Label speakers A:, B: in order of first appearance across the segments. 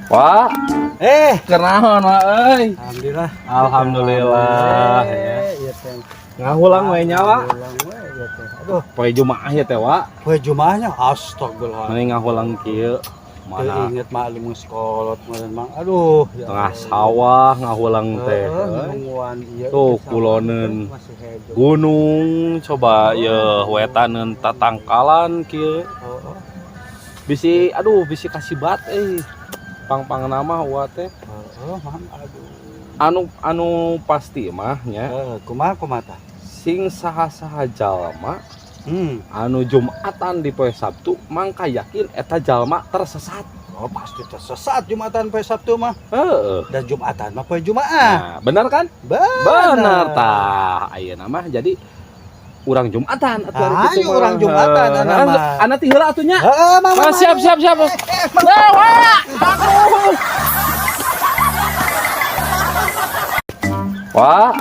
A: Wak, kunaon, Wak euy?
B: Alhamdulillah.
A: Alhamdulillah ya.
B: Iya teh.
A: Ngahulang we nya, Wak.
B: Ngahulang we ieu teh. Aduh,
A: Poe Jumaah ya teh, Wak.
B: Poe Jumaahnya, astagfirullah.
A: Mending ngahulang kieu.
B: Mana
A: Mana
B: inget maklum sekolot meureun, Mang. Aduh, ya
A: tengah
B: Allah.
A: Sawah ngahulang teh.
B: Heeh,
A: Euy.
B: nungguan ieu
A: Tuh,
B: teh sawah
A: kuloneun.
B: Teh masih hejo.
A: Gunung coba ye wetaneun tatangkalan kieu.
B: Heeh.
A: Bisi, aduh, bisi kasibat euy. Pang-pangna mah Wa teh.
B: Heeh, Mang. Aduh.
A: Anu anu pasti mah nya
B: Heeh, kumaha kumaha tah?
A: Sing saha-saha jalma anu Jumatan di poe Sabtu mangka yakin eta jalma tersesat.
B: Oh, pasti tersesat Jumatan poe Sabtu mah.
A: Heeh.
B: Dan Jumatan mah poe Jumaah.
A: Nah, bener kan?
B: Bener.
A: Bener tah. Ayeuna mah jadi urang Jumatan atuh hari kitu
B: Ayo
A: mah.
B: Urang Jumatan,
A: Heeh.
B: ana mah.
A: Ana ti heula atuh nya.
B: Heeh, Mang.
A: Ah,
B: Mang,
A: siap
B: Mang.
A: Siap siap. Nah, Wak. Aduh. Wak,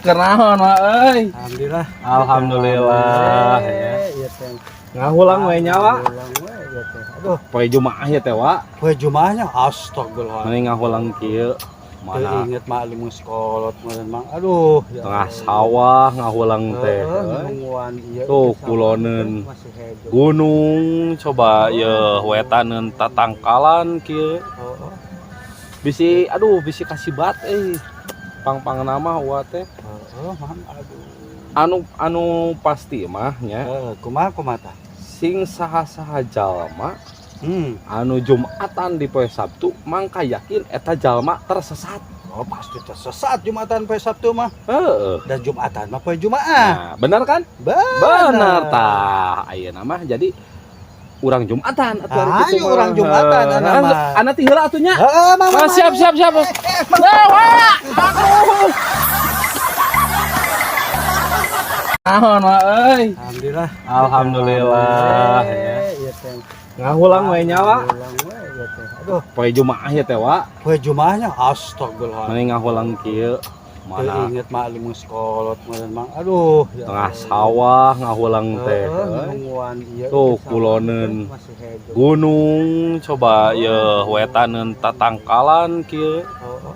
A: kunaon, Wak euy?
B: Alhamdulillah.
A: Alhamdulillah ya.
B: Iya teh.
A: Ngahulang we nya, Wak.
B: Ngahulang we ieu teh. Aduh,
A: Poe Jumaah ya teh, Wak.
B: Poe Jumaahnya, astagfirullah.
A: Mending ngahulang kieu.
B: Teu
A: Mana
B: inget maklum sekolot meureun, Mang. Aduh, ya
A: tengah
B: Allah.
A: Sawah ngahulang teh.
B: Heeh,
A: Euy.
B: nungguan ieu
A: Tuh,
B: teh sawah
A: kuloneun.
B: Teh masih hejo.
A: Gunung coba ye wetaneun tatangkalan kieu.
B: Heeh.
A: Bisi, aduh, bisi kasibat euy. Pang-pangna mah Wa teh.
B: Heeh, Mang. Aduh.
A: Anu anu pasti mah nya
B: Heeh, kumaha kumaha tah?
A: Sing saha-saha jalma anu Jumatan di poe Sabtu mangka yakin eta jalma tersesat.
B: Oh, pasti tersesat Jumatan poe Sabtu mah.
A: Heeh.
B: Dan Jumatan mah poe Jumaah.
A: Nah, bener kan?
B: Bener.
A: Bener tah. Ayeuna mah jadi urang Jumatan atuh hari kitu
B: Ayo
A: mah.
B: Urang Jumatan, ana
A: Heeh.
B: mah.
A: Ana ti heula atuh nya.
B: Heeh, Mang.
A: Ah,
B: Mang,
A: siap
B: Mang.
A: Siap siap. Nah, Wak. Aduh. Naon, Wak euy?
B: Alhamdulillah.
A: Alhamdulillah ya.
B: Iya teh.
A: Ngahulang we nya, Wak.
B: Ngahulang we ieu teh. Aduh,
A: Poe Jumaah ya teh, Wak.
B: Poe Jumaahnya, astagfirullah.
A: Mending ngahulang kieu.
B: Teu
A: Mana
B: inget maklum sekolot meureun, Mang. Aduh, ya
A: tengah
B: Allah.
A: Sawah ngahulang teh.
B: Heeh,
A: Euy.
B: nungguan ieu
A: Tuh,
B: teh sawah
A: kuloneun.
B: Teh masih hejo.
A: Gunung coba ye wetaneun tatangkalan kieu.
B: Heeh.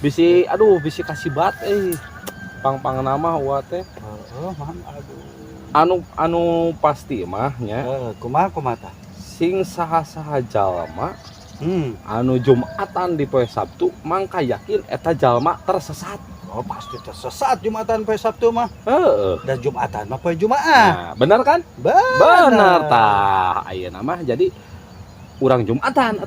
A: Bisi, aduh, bisi kasibat euy. Pang-pangna mah Wa teh.
B: Heeh, Mang. Aduh.
A: Anu anu pasti mah nya
B: Heeh, kumaha kumaha tah?
A: Sing saha-saha jalma anu Jumatan di poe Sabtu mangka yakin eta jalma tersesat.
B: Oh, pasti tersesat Jumatan poe Sabtu mah.
A: Heeh.
B: Dan Jumatan mah poe Jumaah.
A: Nah, bener kan?
B: Bener.
A: Bener tah. Ayeuna mah jadi urang Jumatan.